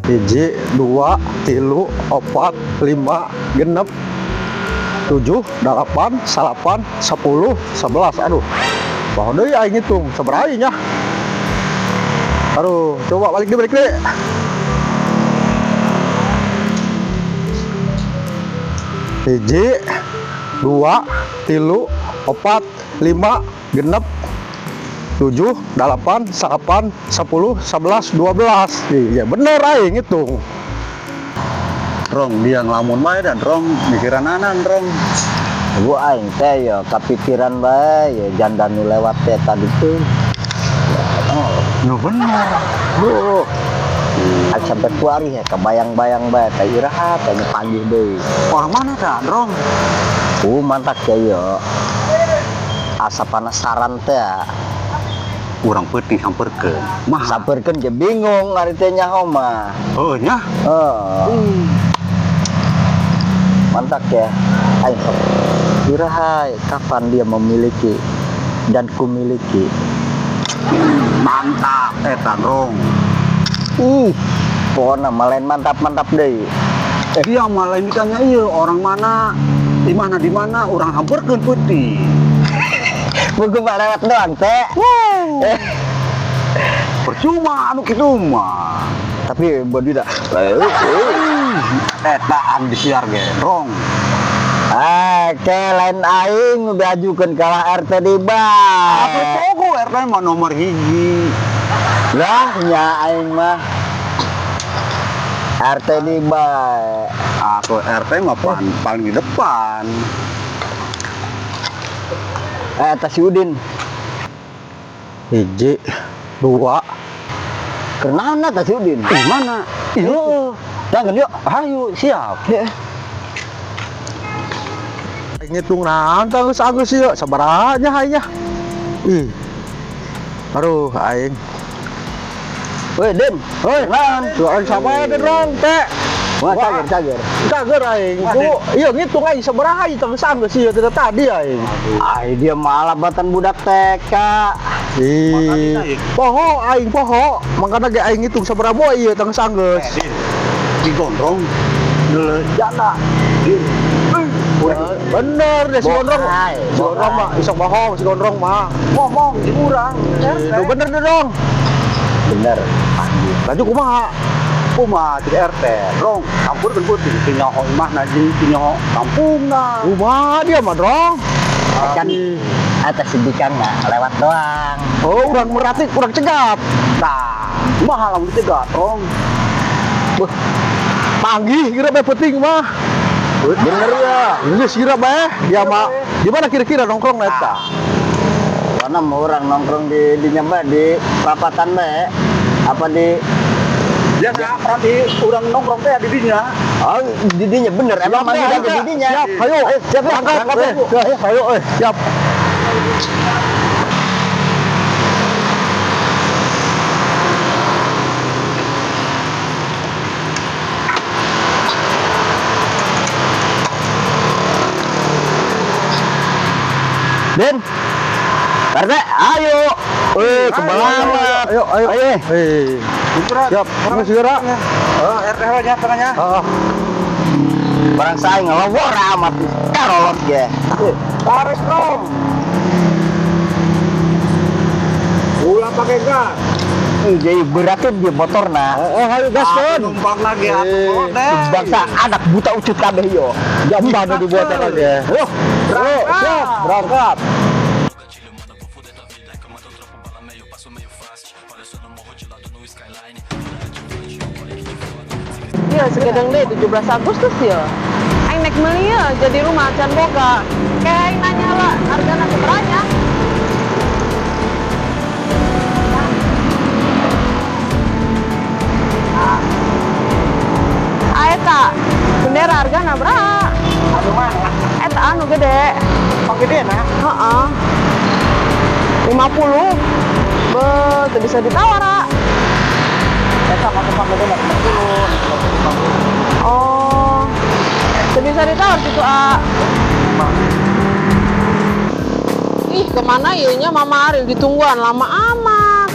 Hiji, dua, tilu, opat, lima, 6, tujuh, delapan, salapan, 10, 11. Aduh, poho deui aing ngitung sabaraha nya. Aduh, coba balik deh, balik deh. Hiji, dua, tilu, opat, lima, 6, tujuh, delapan, salapan, 10, 11, 12. Iya bener aing ngitung. Rong, dia ngelamun bae dan rong mikiran anan rong. Gua aing teh ya kapikiran bae ya janda nu lewat teh tadi tuh. Oh, nu bener. Bro. Aing sampai kuari ya kebayang-bayang bae teh iraha teh panggih deui. Orang mana dah, rong? Mantap ya yo. Asa penasaran teh. Urang peuting samperkeun. Mah. Samperkeun ge bingung ari teh nyaho mah. Heuh nya. Heeh. Mantap ya. Aing sok. Iraha kapan dia memiliki dan kumiliki. Mantap eta rong. Ih, pokoknya malain mantap-mantap deh. Dia malah ditanya iya orang mana, di mana di mana urang samperkeun peuting. Buku mah lewat doang teh. Percuma anu kitu mah. Tapi body dah. Eta anu disiar ge, rong. Ah, ke lain aing nu diajukeun kalah RT di bae. Apa pogo RT mah nomor hiji. Lah nya aing mah RT di bae. Aku RT mah paling di depan. Eta si Udin. Hiji, dua, Kenana ta si Udin? Ih, mana? Ih, jangan yuk. Ayo, siap. Ya. Aing ngitung naon tah geus agus ieu sabaraha nya aing nya. Ih. Aduh, aing. Woi, Din. Hoi, Naon? tuh aing sama ya rong teh. Wah, cager, cager. Cager aing. Ku, iya ngitung aing sabaraha ieu tah geus anggeus ieu teh tadi aing. Ay, dia malah batan budak TK. Ih, poho aing poho. Mangkana ge aing ngitung sabaraha boy ieu tah geus anggeus. Din, digondrong. Dulu janda. Din. Bener deh si Gondrong. Bohai, Si Gondrong mah isok bohong si Gondrong mah. Ngomong di urang. Itu bener deh dong. Bener. Panggil. Lanjut kumaha? Kumaha di RT, rong, campurkeun peuting teu nyaho imahna jeung teu nyaho kampungna. Kumaha dia mah dong. Kan atas si Bikang mah lewat doang. Oh, urang merati, urang cegat. Tah, kumaha lamun dicegat, rong? Buh. Panggih kira bae penting mah. Bener ya. Geus kira bae dia mah. Di mana kira-kira nongkrong eta? Karena mau orang nongkrong di nyamba di perapatan bae. Apa di Biasa berarti urang nongkrong teh di dinya. Oh, di dinya bener. Emang Siap, mandi ayo, di dinya. Siap, ayo. Ayo, siap ya. Berangkat, Berangkat, eh. ya. Ayo, eh, siap. Din. RT, ayo. Wih, kebalamat. Ayo, ayo. Ayo. Eh. Siap, geus geura. Oh, RT nya tengahnya. Heeh. Barang saya ngelewor amat karolot ge. Tarik, rong. Ulah pakai gas. Ih, jadi beratnya dia motor nah. Oh, ayo gaskeun. Numpang lagi atuh teh. Bangsa anak buta ucut kabeh yo. Jamban udah dibuat aja. Oh, Ayo, siap, berangkat. Iya, segedeng deh 17 Agustus ya. Aing naik meuli ya jadi rumah can boga. Kayak aing nanya lah hargana seberanya. Ah, eta bendera hargana berapa? Anu mana? Eta anu gede. Pang gede nah. Heeh. 50. Be, teu bisa ditawar, ah. Eta masuk pang gede 50. Oh. Teu bisa ditawar gitu, ah. Ih, kemana ieu nya Mama Aril ditungguan lama amat.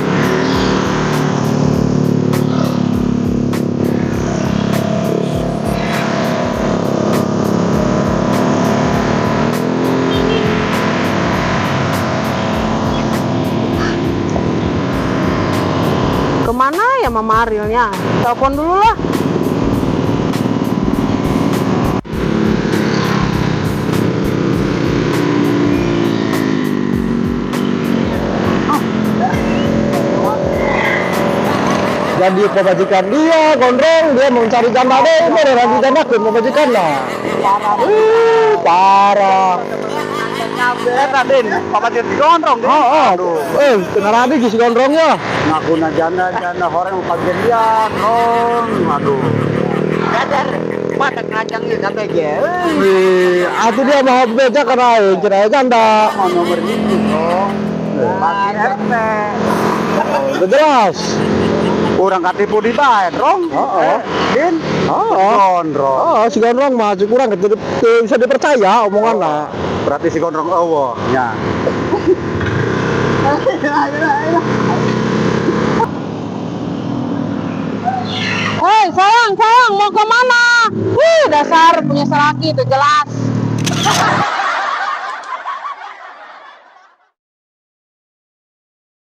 ya Mama Arilnya? Telepon dulu lah. Jadi pemajikan dia gondrong, dia mau cari janda deh, mau lagi janda ke pemajikan lah. Ih, parah. Eta Din, pamajikan si gondrong Din. Oh, oh. Eh, beneran nih si gondrongnya. Ngakuna janda-janda horeng pamajikan dia, rong. Aduh. Kadar mata keranjang ieu KBG. Ih, atuh dia mau beja karena aing cenah janda. Mau nomor hiji, Rong. Bagi RT. Udah jelas. Urang katipu di bae, Rong. Oh, oh. Eh, Din. Oh, oh. Gondrong. Oh, si gondrong mah kurang bisa dipercaya omonganna. Berarti si gondrong eueuh nya. Hei sayang, sayang mau kemana? Wih dasar punya selaki itu jelas.